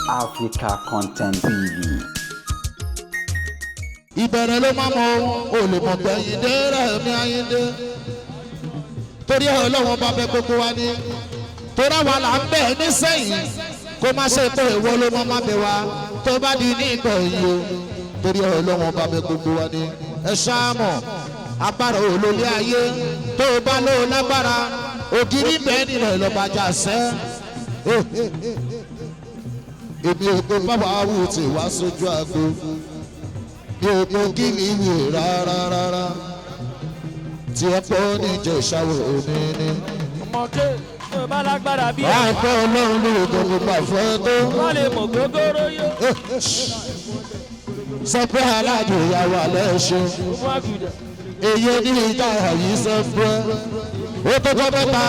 Africa Content TV. Ìbẹ̀rẹ̀ ló máa mọ olùmọ̀gbẹ́ Ayíǹde rẹ̀ mi Ayíǹde, torí Ọlọ́wọ́n bá bẹ gbogbo wa ní, torí àwa là ń bẹ̀ nísẹ̀yìn, kó má ṣe pé ìwọ ló mọ́ má bẹ̀ wá tó bá di ní ìgbẹ̀yìn o. Torí Ọlọ́wọ́n bá bẹ gbogbo wa ní. Ẹ ṣáàmọ̀ agbára olólè ayé tó o bá lóo lágbára ògiri bẹ́ẹ̀ nílẹ̀ lọ́bàjá sẹ́. Èmi ò pé báwa wù tí wá sójú àgbo, mi ò mọ kí mi wù rárá rárá tí ẹ pọ́ níjẹ̀ ìṣàwọ̀ òní ni. Ọmọké tó bá lágbára bí ẹ̀. Láìpẹ́ Ọlọ́run ló gbogbo gbà fún ẹ tó. Wọ́n lè mọ̀ gógóró yó. Sọ pé aláàjò ìyàwó alẹ́ ṣe. Fún àgùdà. Èyí ní ìjà yìí sọ fún ẹ. Ó tó tọ́ mẹ́ta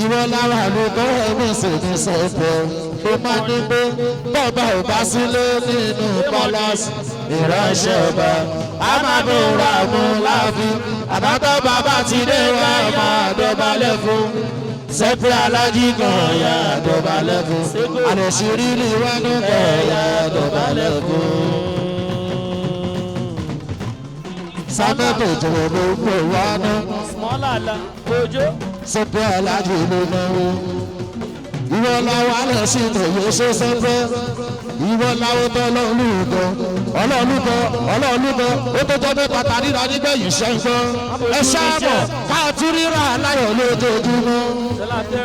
ìwọ lára ló kọ́ ẹ̀mí sì ní sọ fún ẹ. Ó máa ní pé bọ́ọ̀bà ò bá sílé nínú palace ìránṣẹ́ ọba a máa bóra mú láàfin àbátọ́ bàbá ti dé wá máa dọ̀bálẹ̀ fún sẹ́pẹ́ alájí kan yà dọ̀bálẹ̀ fún àlẹ́sírí ni wọ́n ní kan yà dọ̀bálẹ̀ fún. Sábẹ́tò ìjọba ló ń pè wá ná. Mọ́làlá ojú. Sẹ́pẹ́ alájí ló náwó. Ìwọ làwọn alẹ́ sí ìtòyè ṣe sẹ́pẹ́. Ìwọ làwọn tó ọlọ́ọ̀lùkọ ọlọ́ọ̀lùkọ ọlọ́ọ̀lùkọ ó tó jọ́ mẹ́ta ta ríra nígbẹ̀yìn ṣẹ́ńgbọ́n. Ẹ ṣáàmọ̀ káàtú ríra aláyọ̀ lójoojúmọ́.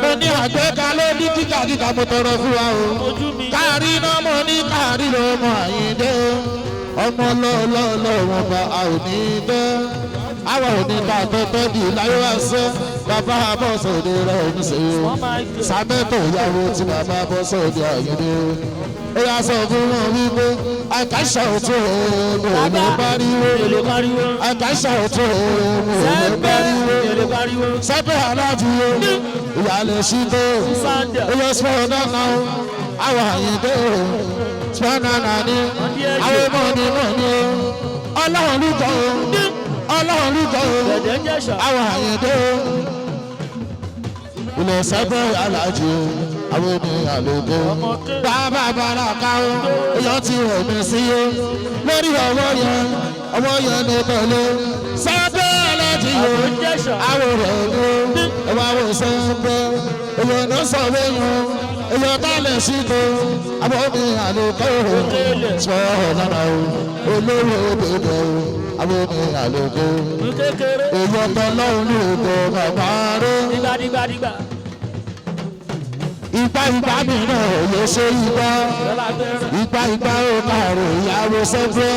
Mo ní àgbéga ló ní gíga gíga mo tọrọ fún wa o. Ojú mi. Káàrí náà mo ní káàrí lọ́mọ Àyìndé o. Ọmọ lọ́ọ̀lọ́ọ̀lọ́ wọn bá a ò ní bẹ́. Àwa ò ní ká tọ́tọ́ di láyé wá sẹ́. Bàbá bọ́ sóde rẹ̀ ń ṣe o. Wọ́n máa ń jẹ. Sàmẹ́tò ìyàwó tí bàbá bọ́ sóde Àyìndé o. Ó yà sọ fún wọn wípé àkàṣà òtún òun ò ní pariwo. Èlé pariwo. Àkàṣà òtún òun ò ní Sẹ́pẹ́ pariwo. èlé pariwo. Sẹ́pẹ́ aláàbúrò ìyàlẹ̀ ṣídó oyè spọ́nà náà àwọn Àyìndé o spọ́nà náà ní àwọn mọ̀ọ́nì mọ̀ọ́nì o Ọlọ́run lùkọ́ o Ọlọ́run lùkọ́ o Dẹ̀dẹ̀ ń jẹ̀ṣà. àwọn Àyìndé o ilẹ̀ sẹ́pẹ́ aláàjì o àwọn ènìyàn lóko bàbá bàrà ká o èèyàn ti rẹ̀ mí sí o lórí ọwọ́ yẹn ọwọ́ yẹn ní pẹ̀lú sẹ́pẹ́ aláàjì o Àbò ń jẹ̀ṣà. àwòrán ọdún ẹwà àwòsàn pé èèyàn náà sọ̀rọ̀ èèyàn èèyàn tá lè sí tó àbọ̀mí àlòkọ́ sọ̀rọ̀ lára o olówó òdòdó àbọ̀mí àlòkọ́ Ní kékeré. èèyàn tọ́lọ́run ní òkò bàbá rẹ̀ Dígbà dígbà dígbà. ìgbà ìgbà mìíràn òye ṣe ìgbà Lọ́la fẹ́ràn. ìgbà ìgbà ó kàrò ìyàwó sẹ́fẹ́.